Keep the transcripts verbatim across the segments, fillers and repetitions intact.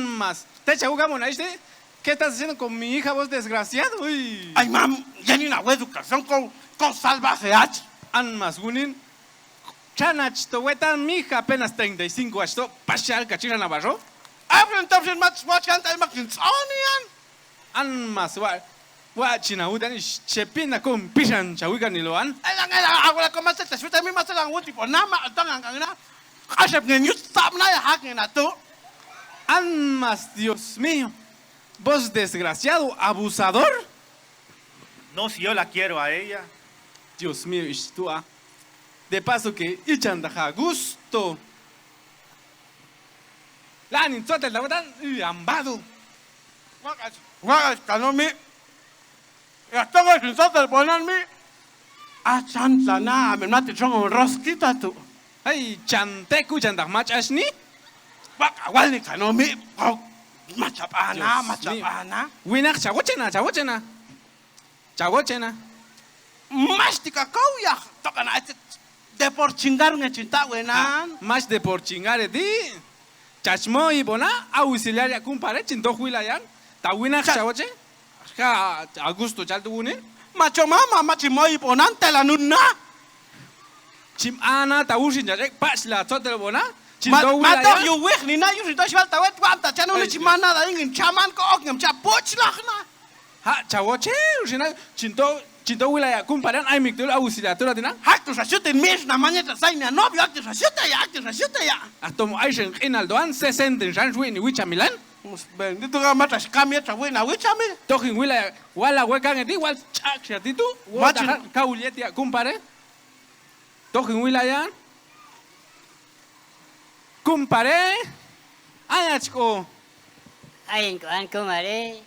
Anmas, te chau kamo na este. ¿Qué estás haciendo con mi hija, vos desgraciado? Uy. Ay, mam, ya ni na voy a educación con, con salvajeach. Anmas, gunin. Chana chito wetan mi hija apenas treinta y cinco años to, pasha al kachira na barro. Abren tabren mach mach kan tai mak kin tsonian. Anmas wa, wa china udan ish chepina kon pisan chawi kan iloan. Elang elang aku la komasa chasuta mi masa lang wuti po nama atang ang kangina. Kasep ngen yut tap na ya hak ngen atu. Anmas, Dios mío. Vos desgraciado, abusador. No, si yo la quiero a ella. Dios mío, ishtua. De paso que ichan daja gusto. Lanin tsotel dagutan, ambado. Wakas kanomi. Ya, tonggo sinso teleponan mi. Acan sana, amin mati songo ros kita tu. Hai, canteku, cantak mac as ni. Bak awal ni kano mi, kau macam ana, Dios macam mio. Ana. Winak cawo cena, cawo cena. Cawo cena. Mas di kakau ya, tok ana aja. Depor cinggar ngecinta wenan. Ah, mas depor cinggar di. Cacmo i bona, au siliar ya kumpare, cinto wilayan. Tawinak cawo ce. Ka Agusto cal tu unin. Maco mama, macimo i bonan telanun na. Cim ana tau sin jajek, pak sila co telebona. Cim Ma-, do matok wilayah. Yu wih nina yu sito siwal tawet wam ta canu ni. Ai, cim ana ta ingin caman ko ok ngam capuc lah na. Hak cawo ce, usina cinto, cinto wilayah kumpadan ai mik tu au sila tu latina. Hak tu sasutin mis namanya ta sai na no biak tu sasuta ya, tu sasuta ya. Atau mau ai seng kinal doan sesenten san suwi ni wicamilan. Mus ben, itu kan mata sekami ya cawi na wicamil. Toking wilayah, wala wekang edi wal cak siat itu, wal Macin. Dahan kau lihat ya kumpare. Toking wilayah. Kumpare, ayat ko. Aing ko an kumpare.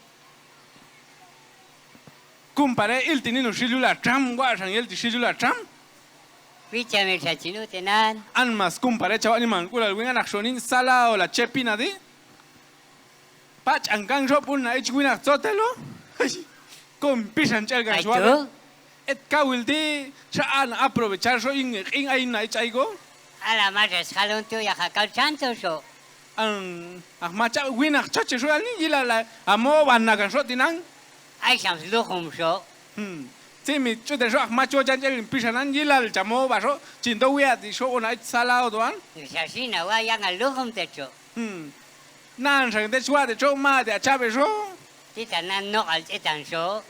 Kumpare, ilti ninu silula tram, wa sang ilti silula tram. Wicamil sacinu tenan. An mas kumpare, cawa ni mangkula luwingan aksonin, sala ola cepi nadi. Pak cangkang so pun na ich winak cote lo. Kompisan cel kan suara. Et kawil di saan aprovechar so ing, ing ain na ich aigo. Ala madas kalun tu ya kakal canto so. Ang, ah, maca winak coce so ni gila la. Amo wana kan so tinang. Ai sam luhum so. Hmm. Simi cute so ah maco jancel pisanan gila camo baso. Cinto wiat di so ona ich salau doan. Sasina wa yang luhum te so. Hmm. Nan sang te cua te cok ma te acabe so. Cita nan nok al cetan so.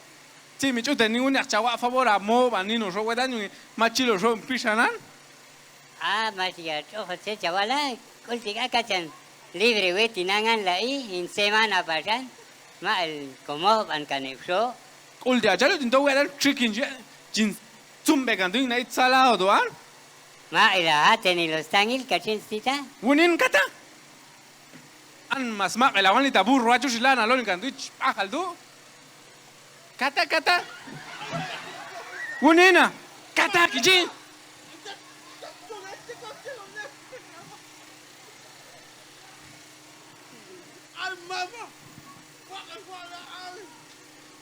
Ci mi cute ningun yak cawa favor amo ban nino so wetan yungi macilo so pisanan. Ah, mas ya cok se cawa la. Kultik akacan libre we tinangan la i in semana pasan. Ma el komo ban kanep so. Kultik aja lo tinto wetan cikin je. Cin sumbe kan tu na it salao doan. Ma el a teni los tangil kacin cita. Wunin kata. An mas mak elawan lita burro acu sila nalon kan tu, akal tu. Kata, kata. Wunina. Kata kiji.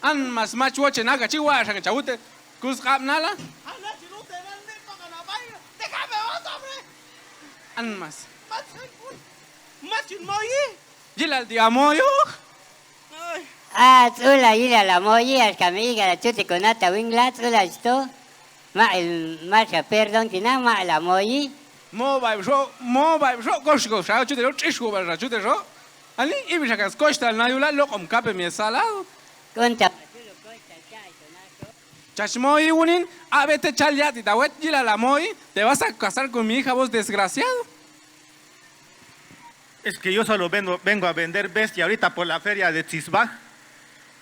An mas mac wo cenaga ci wa sang caute. Kus kap nala. An mas. Mas cin moi. Jilal di amoyo. Ah, tsula jilal amoyi, as kami iga la cuti kona tawing la tsula sito. Ma el masa perdon tina ma el amoyi. Mo bai so, mo bai so, kos kos sa cuti ro, cis go bai sa cuti ro. Ani ibi sa kas kos tal na yula lok om kape mi salao. Konta. Cas moi unin, a bete caliat di tawet jilal amoyi, te vas a kasar kon mi ija vos desgrasiado. Es que yo solo vengo, vengo a vender bestia ahorita por la feria de Tzisbag,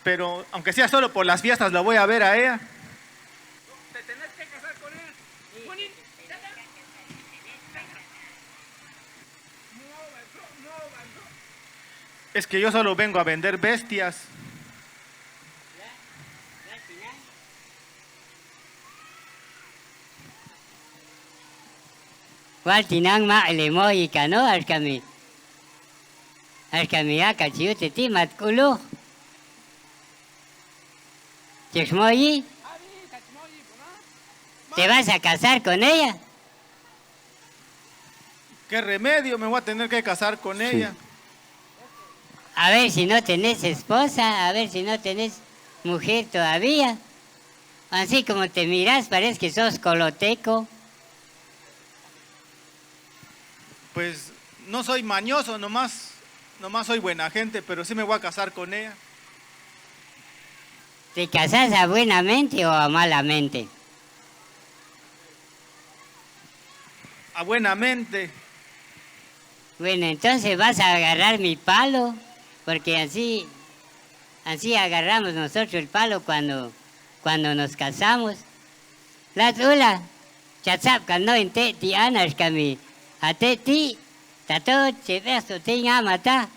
pero aunque sea solo por las fiestas la voy a ver a ella. Te tenés que casar con él. Es que yo solo vengo a vender bestias. Wal tinang ma el emoyi kano, as kami. As kami aka ciu teti mat kuluh. Ces moyi. Te vas a kasar kon ella. Qué remedio, me voy a tener que casar con ella. A ver si no tenés esposa, a ver si no tenés mujer todavía. Así como te miras, parece que sos koloteco. Pues no soy mañoso, nomás, nomás soy buena gente, pero sí me voy a casar con ella. Te casas a buenamente o a malamente? A buenamente. Bueno, entonces vas a agarrar mi palo, porque así, así agarramos nosotros el palo cuando, cuando nos casamos. Lat ula, chatsap kano inte ti anas kami. Ate ti, tato chepes tu ti ngamata.